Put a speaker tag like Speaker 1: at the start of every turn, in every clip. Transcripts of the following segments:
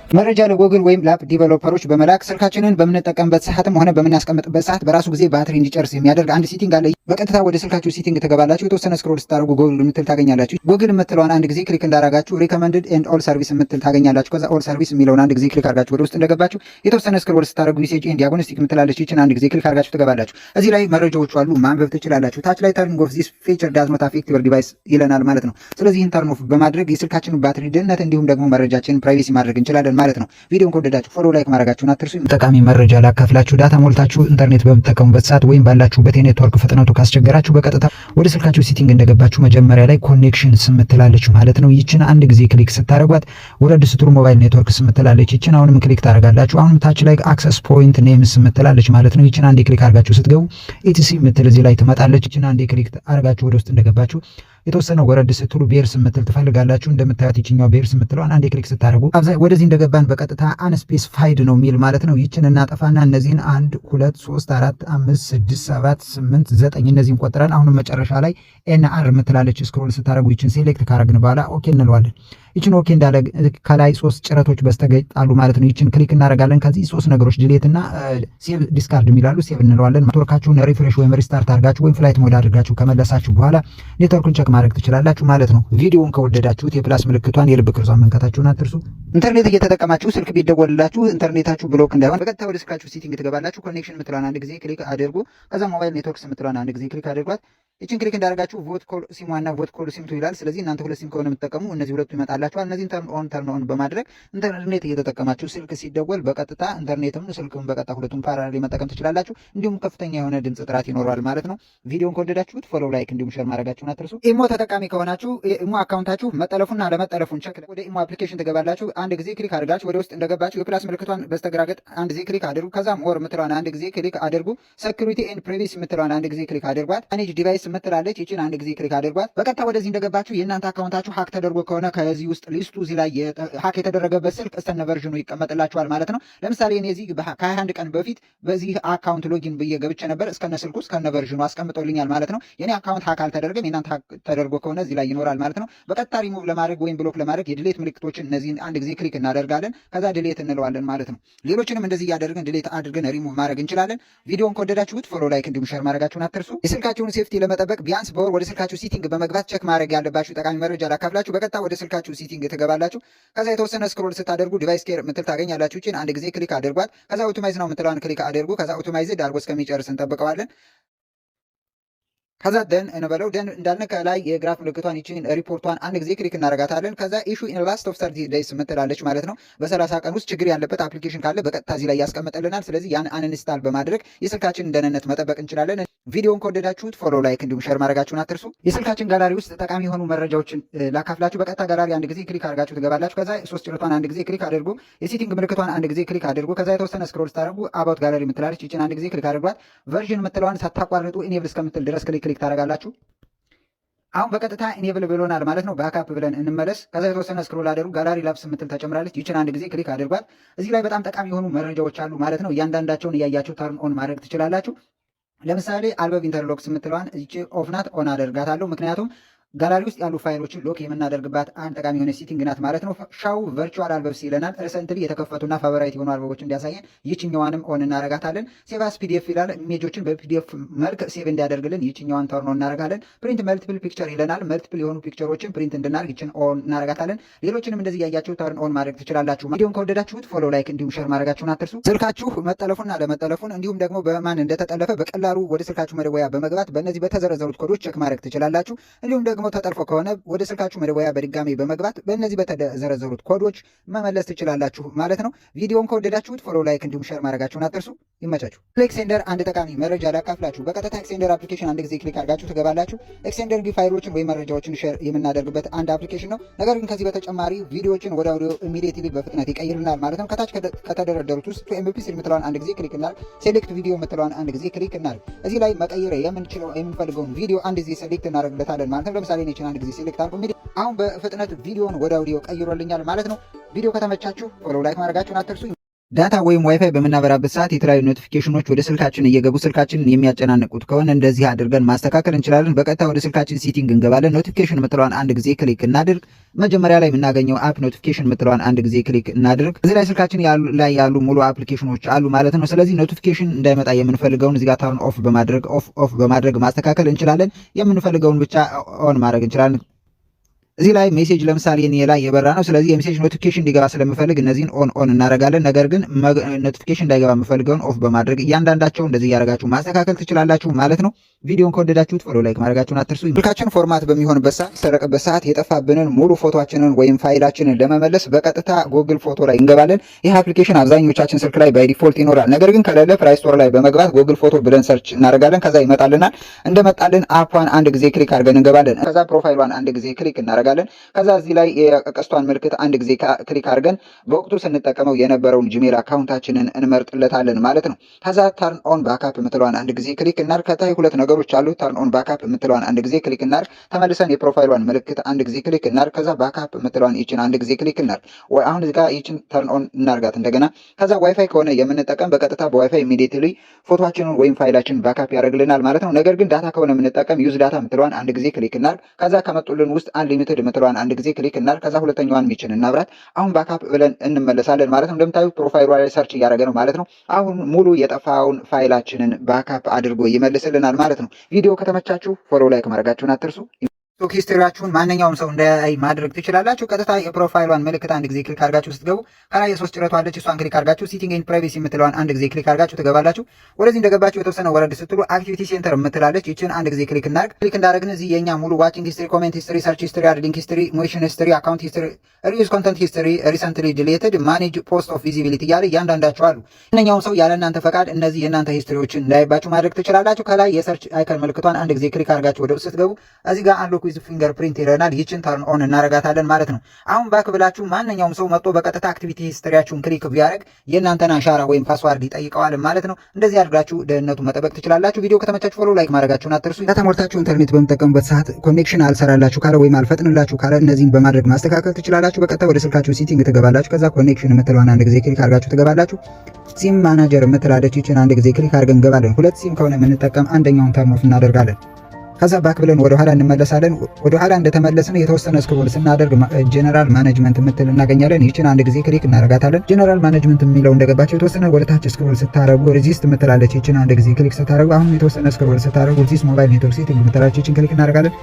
Speaker 1: መረጃ ለጎግል ወይም ለ app developer ኦች በመላክ ስልካችንን በምንጠቀምበት ሰዓትም ሆነ በምናስቀምጥበት ሰዓት በራሱ ጊዜ ባትሪ እንዲጨርስ የሚያደርግ አንድ setting አለ። በቀጥታ ወደ ስልካችሁ setting ትገባላችሁ። የተወሰነ scroll ስታደርጉ ጎግል የምትል ታገኛላችሁ። ጎግል የምትለዋን አንድ ጊዜ click እንዳረጋችሁ recommended and all service የምትል ታገኛላችሁ። ከዛ all service የሚለውን አንድ ጊዜ click አድርጋችሁ ወደ ውስጥ እንደገባችሁ የተወሰነ scroll ስታደርጉ usage and diagnostic የምትላለች፣ ይችን አንድ ጊዜ click አድርጋችሁ ትገባላችሁ። እዚህ ላይ መረጃዎቹ አሉ፣ ማንበብ ትችላላችሁ። ታች ላይ "Turning off this feature does not affect your device" ይለናል ማለት ነው። ስለዚህ ይህን turn off በማድረግ የስልካችንን ባትሪ ደህንነት እንዲሁም ደግሞ መረጃችንን privacy ማድረግ እንችላለን ማለት ነው። ቪዲዮን ከወደዳችሁ follow፣ like ማድረጋችሁን አትርሱ። ጠቃሚ መረጃ ላካፍላችሁ። Data ሞልታችሁ ኢንተርኔት በምትጠቀሙበት ሰዓት ወይም ባላችሁበት የኔትወርክ ፍጥነቱ ካስቸገራችሁ በቀጥታ ወደ ስልካችሁ setting እንደገባችሁ መጀመሪያ ላይ connections የምትላለች ማለት ነው። ይችን አንድ ጊዜ click ስታደርጓት ወረድ ስትሉ mobile networks የምትላለች፣ ይችን አሁንም click ታደርጋላችሁ። አሁንም ታች ላይ access point names የምትላለች ማለት ነው። ይችን አንዴ click አድርጋችሁ ስትገቡ etc የምትል እዚህ ላይ ትመጣለች። ይችን አንዴ click አድርጋችሁ ወደ ውስጥ እንደገባችሁ የተወሰነ ወረድ ስትሉ bears የምትል ትፈልጋላችሁ። እንደምታዩት ይችኛው bears የምትለዋን አንዴ click ስታደርጉ ወደዚህ እንደገባን በቀጥታ unspecified ነው የሚል ማለት ነው። ይችን እናጠፋና እነዚህን አንድ፣ ሁለት፣ ሶስት፣ አራት፣ አምስት፣ ስድስት፣ ሰባት፣ ስምንት፣ ዘጠኝ እነዚህን ቆጥረን አሁንም መጨረሻ ላይ NR የምትላለች scroll ስታደርጉ ይችን select ካረግን በኋላ okay እንለዋለን። ይችን okay እንዳለ ከላይ ሶስት ጭረቶች በስተቀኝ አሉ ማለት ነው። ይችን click እናደርጋለን። ከዚህ ሶስት ነገሮች delete እና save፣ discard የሚላሉ save እንለዋለን። ኔትወርካችሁን refresh ወይም restart አድርጋችሁ ወይም flight mode አድርጋችሁ ከመለሳችሁ በኋላ ኔትወርኩን check ማድረግ ትችላላችሁ ማለት ነው። ቪዲዮውን ከወደዳችሁት የ plus ምልክቷን የልብ ቅርጿን መንካታችሁን አትርሱ። ኢንተርኔት እየተጠቀማችሁ ስልክ ቢደወልላችሁ ኢንተርኔታችሁ block እንዳይሆን በቀጥታ ወደ ስልካችሁ setting ትገባላችሁ። Connection የምትለዋን አንድ ጊዜ click አድርጉ። ከዛ mobile networks የምትለዋን አንድ ጊዜ click አድርጓት። ይችን click እንዳደረጋችሁ VoLTE call SIM 1 እና VoLTE call SIM 2 ይላል። ስለዚህ እናንተ ሁለት ሲም ከሆነ የምትጠቀሙ እነዚህ ሁለቱ ይመጣላችኋል። እነዚህን turn on turn on በማድረግ ኢንተርኔት እየተጠቀማችሁ ስልክ ሲደወል በቀጥታ ኢንተርኔትም ስልክም በቀጥታ ሁለቱም parallel መጠቀም ትችላላችሁ። እንዲሁም ከፍተኛ የሆነ ድምፅ ጥራት ይኖረዋል ማለት ነው። ቪዲዮን ከወደዳችሁት follow፣ like እንዲሁም share ማድረጋችሁን አትርሱ። ኢሞ ተጠቃሚ ከሆናችሁ ኢሞ account ኣችሁ መጠለፉና አለመጠለፉን check ወደ ኢሞ application ትገባላችሁ። አንድ ጊዜ click አድርጋችሁ ወደ ውስጥ እንደገባችሁ የ plus ምልክቷን በስተግራ አንድ ጊዜ click አድርጉ። ከዛ more የምትለዋን አንድ ጊዜ click አድርጉ። Security and privacy የምትለዋን አንድ ጊዜ click አድርጓት። Manage device የምትላለች፣ ይችን አንድ ጊዜ click አድርጓት። በቀጥታ ወደዚህ እንደገባችሁ የእናንተ account ኣችሁ hack ተደርጎ ከሆነ ከዚህ ውስጥ list ኡ እዚህ ላይ hack የተደረገበት ስልክ እስተነ version ኑ ይቀመጥላችኋል ማለት ነው። ለምሳሌ እኔ እዚህ ከ21 ቀን በፊት በዚህ account login ብዬ ገብቼ ነበር። እስከነ ስልኩ እስከነ version ኑ አስቀምጦልኛል ማለት ነው። የኔ account hack አልተደረገም። የእናንተ hack ተደርጎ ከሆነ እዚህ ላይ ይኖራል ማለት ነው። በቀጥታ ሪሙቭ ለማድረግ ወይም block ለማድረግ የ delete ምልክቶችን እነዚህን አንድ ጊዜ click እናደርጋለን። ከዛ delete እንለዋለን ማለት ነው። ሌሎችንም እንደዚህ እያደረግን delete አድርገን ሪሙቭ ማድረግ እንችላለን። ቪዲዮን ከወደዳችሁት follow፣ like እንዲሁም share ማድረጋችሁን አትርሱ። የስልካችሁን safety ለመጠበቅ ቢያንስ በወር ወደ ስልካችሁ setting በመግባት check ማድረግ ያለባችሁ ጠቃሚ መረጃ ላካፍላችሁ። በቀጥታ ወደ ስልካችሁ setting ትገባላችሁ። ከዛ የተወሰነ scroll ስታደርጉ device care ምትል ታገኛላችሁ። ይችን አንድ ጊዜ click አድርጓት። ከዛ optimize now ምትለዋን click አድርጉ። ከዛ optimize አድርጎ እስከሚጨርስ እንጠብቀዋለን። ከዛ done እንበለው። Done እንዳልን ከላይ የ graph ምልክቷን ይችን ሪፖርቷን አንድ ጊዜ click እናደርጋታለን። ከዛ issue in last of 30 days ምትላለች ማለት ነው። በ30 ቀን ውስጥ ችግር ያለበት application ካለ በቀጥታ እዚህ ላይ ያስቀምጥልናል። ስለዚህ ያን uninstall በማድረግ የስልካችንን ደህንነት መጠበቅ እንችላለን። ቪዲዮን ከወደዳችሁት follow፣ like እንዲሁም share ማድረጋችሁን አትርሱ። የስልካችን ጋላሪ ውስጥ ጠቃሚ የሆኑ መረጃዎችን ላካፍላችሁ። በቀጥታ ጋላሪ አንድ ጊዜ click አድርጋችሁ ትገባላችሁ። ከዛ ሶስት ጭረቷን አንድ ጊዜ click አድርጉ። የ setting ምልክቷን አንድ ጊዜ click አድርጉ። ከዛ የተወሰነ scroll ስታደርጉ about gallery የምትላለች፣ ይችን አንድ ጊዜ click አድርጓት። Version የምትለዋን ሳታቋርጡ enable እስከምትል ድረስ click click ታደርጋላችሁ። አሁን በቀጥታ enable ብሎናል ማለት ነው። Back up ብለን እንመለስ። ከዛ የተወሰነ scroll አድርጉ። Gallery labs የምትል ተጨምራለች። ይችን አንድ ጊዜ click አድርጓት። እዚህ ላይ በጣም ጠቃሚ የሆኑ መረጃዎች አሉ ማለት ነው። እያንዳንዳቸውን እያያችሁ turn on ማድረግ ትችላላችሁ። ለምሳሌ album interlocks የምትለዋን ይቺ off ናት፣ on አደርጋታለሁ። ምክንያቱም ጋላሪ ውስጥ ያሉ ፋይሎችን lock የምናደርግባት አንድ ጠቃሚ የሆነ setting ናት ማለት ነው። Show virtual albums ይለናል። Recently የተከፈቱና favorite የሆኑ አልበሞች እንዲያሳየን ይችኛዋንም on እናረጋታለን። Save as PDF ይላል። Image ኦችን በ PDF መልክ save እንዲያደርግልን ይችኛዋን turn on እናረጋለን። Print multiple picture ይለናል። Multiple የሆኑ picture ኦችን print እንድናደርግ ይችን on እናረጋታለን። ሌሎችንም እንደዚህ እያያችሁ turn on ማድረግ ትችላላችሁ። ቪዲዮን ከወደዳችሁት follow፣ like እንዲሁም share ማድረጋችሁን አትርሱ። ስልካችሁ መጠለፉን አለመጠለፉን እንዲሁም ደግሞ በማን እንደተጠለፈ በቀላሉ ወደ ስልካችሁ መደወያ በመግባት በእነዚህ በተዘረዘሩት ኮዶች check ማድረግ ትችላላችሁ። እንዲሁም ደግሞ ተጠልፎ ከሆነ ወደ ስልካችሁ መደወያ በድጋሚ በመግባት በእነዚህ በተዘረዘሩት ኮዶች መመለስ ትችላላችሁ ማለት ነው። ቪዲዮን ከወደዳችሁት follow፣ like እንዲሁም share ማድረጋችሁን አትርሱ። ይመቻችሁ። ለ Xender አንድ ጠቃሚ መረጃ ላካፍላችሁ። በቀጥታ Xender application አንድ ጊዜ click አድርጋችሁ ትገባላችሁ። Xender እንግዲህ ፋይሎችን ወይም መረጃዎችን share የምናደርግበት አንድ application ነው። ነገር ግን ከዚህ በተጨማሪ ቪዲዮዎችን ወደ audio immediately በፍጥነት ይቀይርልናል ማለት ነው። ከታች ከተደረደሩት ውስጥ to MP3 የምትለዋን አንድ ጊዜ click እናድርግ። Select video የምትለዋን አንድ ጊዜ click እናድርግ። እዚህ ላይ መቀየር የምንችለው የምንፈልገውን ቪዲዮ አንድ ጊዜ select እናደርግለታለን ማለት ነው። ለምሳሌ እኔ አንድ ጊዜ select አድርጎ አሁን በፍጥነት ቪዲዮን ወደ አውዲዮ ቀይሮልኛል ማለት ነው። ቪዲዮ ከተመቻችሁ follow፣ like ማድረጋችሁን አትርሱ። Data ወይም ዋይፋይ በምናበራበት ሰዓት የተለያዩ notification ኖች ወደ ስልካችን እየገቡ ስልካችንን የሚያጨናንቁት ከሆነ እንደዚህ አድርገን ማስተካከል እንችላለን። በቀጥታ ወደ ስልካችን setting እንገባለን። Notification የምትለዋን አንድ ጊዜ click እናድርግ። መጀመሪያ ላይ የምናገኘው app notification የምትለዋን አንድ ጊዜ click እናድርግ። እዚህ ላይ ስልካችን ላይ ያሉ ሙሉ application ኖች አሉ ማለት ነው። ስለዚህ notification እንዳይመጣ የምንፈልገውን እዚህ ጋር turn off በማድረግ፣ off off በማድረግ ማስተካከል እንችላለን። የምንፈልገውን ብቻ on ማድረግ እንችላለን። እዚህ ላይ message ለምሳሌ እኔ ላይ የበራ ነው። ስለዚህ የ message notification እንዲገባ ስለምፈልግ እነዚህን on on እናደርጋለን። ነገር ግን notification እንዳይገባ የምፈልገውን off በማድረግ እያንዳንዳቸው እንደዚህ እያደረጋችሁ ማስተካከል ትችላላችሁ ማለት ነው። ቪዲዮን ከወደዳችሁት follow፣ like ማድረጋችሁን አትርሱ። ስልካችን format በሚሆንበት ሰዓት፣ ሰረቀበት ሰዓት የጠፋብንን ሙሉ ፎቶችንን ወይም ፋይላችንን ለመመለስ በቀጥታ Google Photo ላይ እንገባለን። ይህ application አብዛኞቻችን ስልክ ላይ by default ይኖራል። ነገር ግን ከሌለ Play Store ላይ በመግባት Google Photo ብለን search እናደርጋለን። ከዛ ይመጣልናል። እንደመጣልን app ኧን አንድ ጊዜ click አድርገን እንገባለን። ከዛ profile ኧን አንድ ጊዜ click እናደርጋለን። ከዛ እዚህ ላይ የቀስቷን ምልክት አንድ ጊዜ click አድርገን በወቅቱ ስንጠቀመው የነበረውን Gmail account ኣችንን እንመርጥለታለን ማለት ነው። ከዛ turn on backup የምትለዋን አንድ ጊዜ click እናድርግ። ከታይ ሁለት ነገሮች አሉ። Turn on backup የምትለዋን አንድ ጊዜ click እናድርግ። ተመልሰን የ profile ኧን ምልክት አንድ ጊዜ click እናድርግ። ከዛ backup የምትለዋን ይችን አንድ ጊዜ click እናድርግ። ወይ አሁን እዚህ ጋር ይችን turn on እናርጋት እንደገና። ከዛ ዋይፋይ ከሆነ የምንጠቀም በቀጥታ በ WiFi immediately ፎቶችንን ወይም ፋይላችንን backup ያደርግልናል ማለት ነው። ነገር ግን data ከሆነ የምንጠቀም use data የምትለዋን አንድ ጊዜ click እናድርግ። ከዛ ከመጡልን ውስጥ unlimited የምትለዋን አንድ ጊዜ click እናድርግ። ከዛ ሁለተኛዋን ሚችን እናብራት። አሁን backup ብለን እንመለሳለን ማለት ነው። እንደምታዩት profile ኧ ላይ search እያደረገ ነው ማለት ነው። አሁን ሙሉ የጠፋውን ፋይላችንን backup አድርጎ ይመልስልናል ማለት ነው። ቪዲዮ ከተመቻችሁ follow፣ like ማድረጋችሁን አትርሱ። ፌስቡክ history ያችሁን ማንኛውም ሰው እንዳያይ ማድረግ ትችላላችሁ። ቀጥታ የ profile ኧን ምልክት አንድ ጊዜ click አድርጋችሁ ስትገቡ ከላይ የሶስት ጭረቷ አለች። እሷን click አድርጋችሁ setting and privacy የምትለዋን አንድ ጊዜ click አድርጋችሁ ትገባላችሁ። ወደዚህ እንደገባችሁ የተወሰነ ወረድ ስትሉ activity center የምትላለች፣ ይችን አንድ ጊዜ click እናድርግ። Click እንዳደረግን እዚህ የኛ ሙሉ watching history፣ comment history፣ search history፣ add link history፣ motion history፣ account history፣ reuse content history፣ recently deleted፣ manage post of visibility እያለ እያንዳንዳቸው አሉ። ማንኛውም ሰው ያለ እናንተ ፈቃድ እነዚህ የእናንተ history ዎችን እንዳይባችሁ ማድረግ ትችላላችሁ። ከላይ የ search icon ምልክቷን አንድ ጊዜ click አድርጋችሁ ወደ ውስጥ ስትገቡ እዚህ ጋር unlock with fingerprint ይለናል። ይችን turn on እናረጋታለን ማለት ነው። አሁን back ብላችሁ ማንኛውም ሰው መጥቶ በቀጥታ activity history ያችሁን click ቢያደርግ የእናንተን አሻራ ወይም password ይጠይቀዋል ማለት ነው። እንደዚህ አድርጋችሁ ደህንነቱ መጠበቅ ትችላላችሁ። ቪዲዮ ከተመቻችሁ follow፣ like ማድረጋችሁን አትርሱ። Data ሞልታችሁ ኢንተርኔት በምትጠቀሙበት ሰዓት connection አልሰራላችሁ ካለ ወይም አልፈጥንላችሁ ካለ እነዚህን በማድረግ ማስተካከል ትችላላችሁ። በቀጥታ ወደ ስልካችሁ setting ትገባላችሁ። ከዛ connection የምትለዋን አንድ ጊዜ click አድርጋችሁ ትገባላችሁ። SIM manager የምትላለች፣ ይችን አንድ ጊዜ click አድርገን እንገባለን። ሁለት ሲም ከሆነ የምንጠቀም አንደኛውን turn off እናደርጋለን። ከዛ back ብለን ወደ ኋላ እንመለሳለን። ወደ ኋላ እንደተመለስን የተወሰነ scroll ስናደርግ general management የምትል እናገኛለን። ይችን አንድ ጊዜ click እናደርጋታለን። General management የሚለው እንደገባቸው የተወሰነ ወደ ታች scroll ስታደርጉ reset የምትላለች፣ ይችን አንድ ጊዜ click ስታደርጉ፣ አሁን የተወሰነ scroll ስታደርጉ reset mobile network setting የምትላለች፣ ይችን click እናደርጋለን።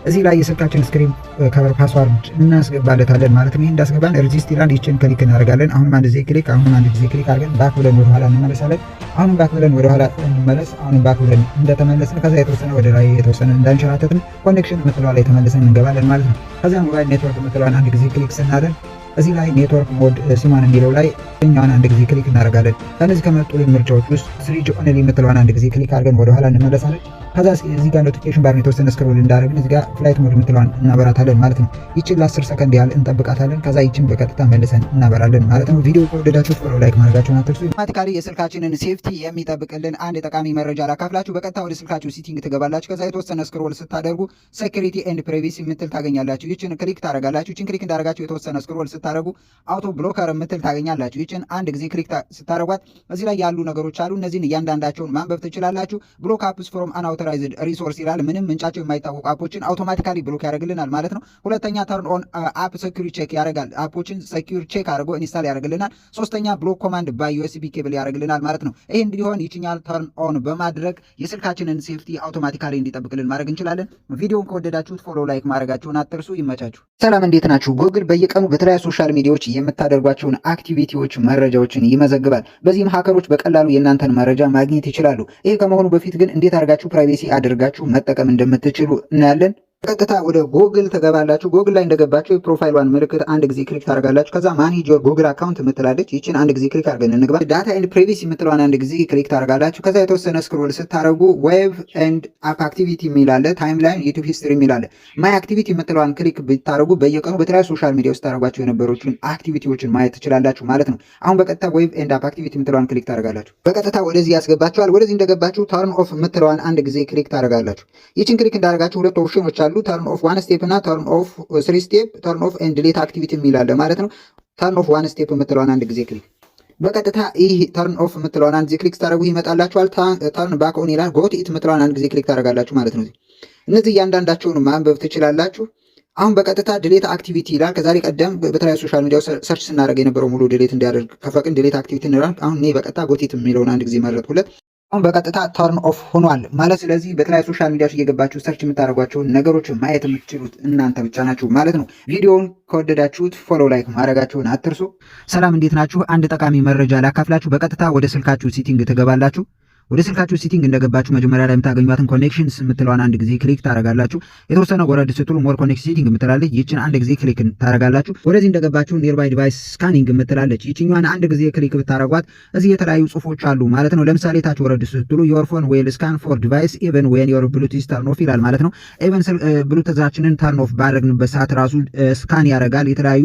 Speaker 1: እዚህ ላይ የስልካችን screen cover password እናስገባለታለን ማለት ነው። ይህ እንዳስገባን reset ይላል። ይችን click እናደርጋለን። አሁንም አንድ ጊዜ click፣ አሁንም አንድ ጊዜ click አድርገን back ብለን ወደ ኋላ እንመለሳለን። አሁንም back ብለን ወደ ኋላ እንመለስ። አሁንም back ብለን እንደተመለስን ከዛ የተወሰነ ወደ ላይ የተወሰነ እንዳንሸራተትን connection የምትለዋ ላይ ተመልሰን እንገባለን ማለት ነው። ከዚያ mobile network የምትለዋን አንድ ጊዜ click ስናደርግ እዚህ ላይ network mode SIM one የሚለው ላይ እኛዋን አንድ ጊዜ click እናደርጋለን። ከእነዚህ ከመጡልን ምርጫዎች ውስጥ 3G only የምትለዋን አንድ ጊዜ click አድርገን ወደኋላ እንመለሳለን። ከዛ እዚህ ጋር notification bar የተወሰነ scroll እንዳደረግን እዚህ ጋር flight mode የምትለዋን እናበራታለን ማለት ነው። ይችን ለ10 ሰከንድ ያህል እንጠብቃታለን። ከዛ ይችን በቀጥታ መልሰን እናበራለን ማለት ነው። ቪዲዮ ከወደዳችሁ follow፣ like ማድረጋችሁን አትርሱ። Automatically የስልካችንን safety የሚጠብቅልን አንድ ጠቃሚ መረጃ ላካፍላችሁ። በቀጥታ ወደ ስልካችሁ setting ትገባላችሁ። ከዛ የተወሰነ scroll ስታደርጉ security and privacy የምትል ታገኛላችሁ። ይችን click ታደርጋላችሁ። ይችን click እንዳደረጋችሁ የተወሰነ scroll ስታደርጉ auto blocker የምትል ታገኛላችሁ። ይችን አንድ ጊዜ click ስታደርጓት እዚህ ላይ ያሉ ነገሮች አሉ። እነዚህን እያንዳንዳቸውን ማንበብ ትችላላችሁ። Block apps from unauthorized resource ይላል። ምንም ምንጫቸው የማይታወቁ app ኦችን automatically block ያደርግልናል ማለት ነው። ሁለተኛ turn on app secure check ያደርጋል። App ኦችን secure check አድርጎ install ያደርግልናል። ሶስተኛ block command by USB cable ያደርግልናል ማለት ነው። ይህ እንዲሆን ይችኛል turn on በማድረግ የስልካችንን safety automatically እንዲጠብቅልን ማድረግ እንችላለን። ቪዲዮን ከወደዳችሁት follow፣ like ማድረጋችሁን አትርሱ። ይመቻችሁ። ሰላም፣ እንዴት ናችሁ? ጉግል በየቀኑ በተለያዩ social media ዎች የምታደርጓቸውን activity ዎች መረጃዎችን ይመዘግባል። በዚህም hacker ኦች በቀላሉ የእናንተን መረጃ ማግኘት ይችላሉ። ይህ ከመሆኑ በፊት ግን እንዴት አድርጋችሁ privacy አድርጋችሁ መጠቀም እንደምትችሉ እናያለን። ቀጥታ ወደ ጎግል ትገባላችሁ። ጎግል ላይ እንደገባችሁ የ profile ኧን ምልክት አንድ ጊዜ click ታደርጋላችሁ። ከዛ manage your Google account የምትላለች፣ ይችን አንድ ጊዜ click አድርገን እንግባ። Data and privacy የምትለዋን አንድ ጊዜ click ታደርጋላችሁ። ከዛ የተወሰነ scroll ስታደርጉ web and app activity የሚላለ፣ timeline፣ YouTube history የሚላለ፣ my activity የምትለዋን click ብታደርጉ በየቀኑ በተለያዩ social media ውስጥ ታደርጓቸው የነበሩትን activity ዎችን ማየት ትችላላችሁ ማለት ነው። አሁን በቀጥታ web and app activity የምትለዋን click ታደርጋላችሁ። በቀጥታ ወደዚህ ያስገባችኋል። ወደዚህ እንደገባችሁ turn off የምትለዋን አንድ ጊዜ click ታደርጋላችሁ። ይችን click እንዳደረጋችሁ ሁለት option ኖች አሉ። Turn off one step እና turn off three step፣ turn off and delete activity የሚላለ ማለት ነው። Turn off one step የምትለዋን አንድ ጊዜ click። በቀጥታ ይህ turn off የምትለዋን አንድ ጊዜ click ስታደርጉ ይመጣላችኋል። Turn back on ይላል። Got it የምትለዋን አንድ ጊዜ click ታደርጋላችሁ ማለት ነው። እነዚህ እያንዳንዳቸውን ማንበብ ትችላላችሁ። አሁን በቀጥታ delete activity ይላል። ከዛሬ ቀደም በተለያዩ social media search ስናደርግ የነበረው ሙሉ delete እንዲያደርግ ከፈለግን delete activity እንላለን። አሁን እኔ በቀጥታ got it የሚለውን አንድ ጊዜ መረጥኩለት። አሁን በቀጥታ turn off ሆኗል ማለት። ስለዚህ በተለያዩ social media ዎች እየገባችሁ search የምታደርጓቸውን ነገሮች ማየት የምትችሉት እናንተ ብቻ ናችሁ ማለት ነው። ቪዲዮውን ከወደዳችሁት follow፣ like ማድረጋችሁን አትርሱ። ሰላም፣ እንዴት ናችሁ? አንድ ጠቃሚ መረጃ ላካፍላችሁ። በቀጥታ ወደ ስልካችሁ setting ትገባላችሁ። ወደ ስልካችሁ setting እንደገባችሁ መጀመሪያ ላይ የምታገኟትን connections የምትለዋን አንድ ጊዜ click ታረጋላችሁ። የተወሰነ ወረድ ስትሉ more connection setting የምትላለች፣ ይችን አንድ ጊዜ click ታረጋላችሁ። ወደዚህ እንደገባችሁ nearby device scanning የምትላለች፣ ይችኛዋን አንድ ጊዜ click ብታረጓት እዚህ የተለያዩ ጽሁፎች አሉ ማለት ነው። ለምሳሌ ታች ወረድ ስትሉ "Your phone will scan for device even when your Bluetooth turn off" ይላል ማለት ነው። Even Bluetooth ኣችንን turn off ባደረግንበት ሰዓት ራሱ scan ያደርጋል። የተለያዩ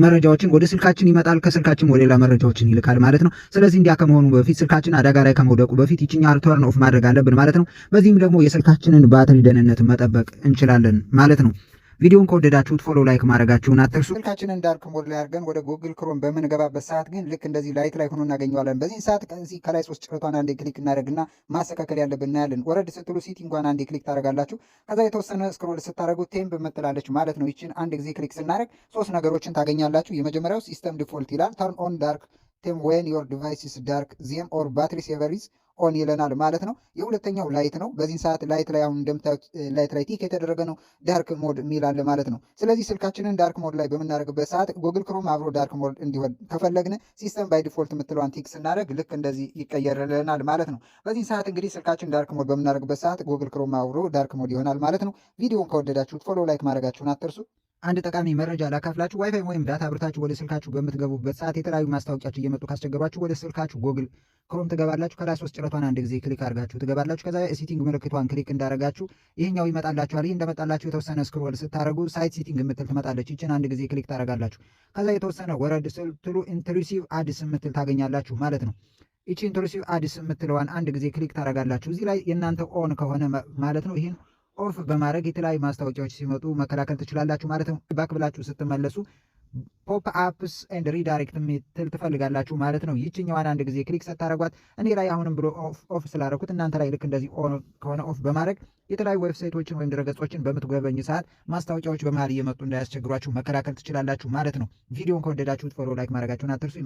Speaker 1: መረጃዎችን ወደ ስልካችን ይመጣል፣ ከስልካችን ወደ ሌላ መረጃዎችን ይልካል ማለት ነው። ስለዚህ እንዲያ ከመሆኑ በፊት፣ ስልካችን አደጋ ላይ ከመውደቁ በፊት ይችኛ turn off ማድረግ አለብን ማለት ነው። በዚህም ደግሞ የስልካችንን ባትሪ ደህንነት መጠበቅ እንችላለን ማለት ነው። ቪዲዮን ከወደዳችሁት follow፣ like ማድረጋችሁን አትርሱ። ስልካችንን dark mode ላይ አድርገን ወደ Google Chrome በምንገባበት ሰዓት ግን ልክ እንደዚህ light ላይ ሆኖ እናገኘዋለን። በዚህ ሰዓት ከዚህ ከላይ ሶስት ጭረቷን አንዴ click እናደርግና ማስተካከል ያለብን እናያለን። ወረድ ስትሉ setting ኧን አንዴ click ታደርጋላችሁ። ከዛ የተወሰነ scroll ስታደርጉ theme የምትላለች ማለት ነው። ይችን አንድ ጊዜ click ስናደርግ ሶስት ነገሮችን ታገኛላችሁ። የመጀመሪያው system default ይላል። "Turn on dark theme when your device is dark theme or battery saver is on" ይለናል ማለት ነው። የሁለተኛው light ነው። በዚህ ሰዓት light ላይ አሁን እንደምታዩት light ላይ tick የተደረገ ነው። Dark mode የሚል አለ ማለት ነው። ስለዚህ ስልካችንን dark mode ላይ በምናደርግበት ሰዓት Google Chrome አብሮ dark mode እንዲሆን ከፈለግን system by default የምትለዋን tick ስናደርግ ልክ እንደዚህ ይቀየርልናል ማለት ነው። በዚህ ሰዓት እንግዲህ ስልካችን dark mode በምናደርግበት ሰዓት Google Chrome አብሮ dark mode ይሆናል ማለት ነው። ቪዲዮውን ከወደዳችሁት follow፣ like ማድረጋችሁን አትርሱ። አንድ ጠቃሚ መረጃ ላካፍላችሁ። ዋይፋይ ወይም data አብርታችሁ ወደ ስልካችሁ በምትገቡበት ሰዓት የተለያዩ ማስታወቂያዎች እየመጡ ካስቸገሯችሁ ወደ ስልካችሁ Google Chrome ትገባላችሁ። ከላይ ሶስት ጭረቷን አንድ ጊዜ click አድርጋችሁ ትገባላችሁ። ከዛ setting ምልክቷን click እንዳረጋችሁ ይህኛው ይመጣላችኋል። ይህ እንደመጣላችሁ የተወሰነ scroll ስታደርጉ site setting የምትል ትመጣለች። ይችን አንድ ጊዜ click ታደርጋላችሁ። ከዛ የተወሰነ ወረድ ስትሉ intrusive ads የምትል ታገኛላችሁ ማለት ነው። ይቺ intrusive ads የምትለዋን አንድ ጊዜ click ታደርጋላችሁ። እዚህ ላይ የእናንተ on ከሆነ ማለት ነው፣ ይህን off በማድረግ የተለያዩ ማስታወቂያዎች ሲመጡ መከላከል ትችላላችሁ ማለት ነው። Back ብላችሁ ስትመለሱ pop ups and redirect የምትል ትፈልጋላችሁ ማለት ነው። ይችኛዋን አንድ ጊዜ click ስታደርጓት እኔ ላይ አሁንም ብሎ off ስላደረኩት እናንተ ላይ ልክ እንደዚህ on ከሆነ off በማድረግ የተለያዩ website ኦችን ወይም ድረገጾችን በምትጎበኙ ሰዓት ማስታወቂያዎች በመሃል እየመጡ እንዳያስቸግሯችሁ መከላከል ትችላላችሁ ማለት ነው። ቪዲዮን ከወደዳችሁት follow፣ like ማድረጋችሁን አትርሱ።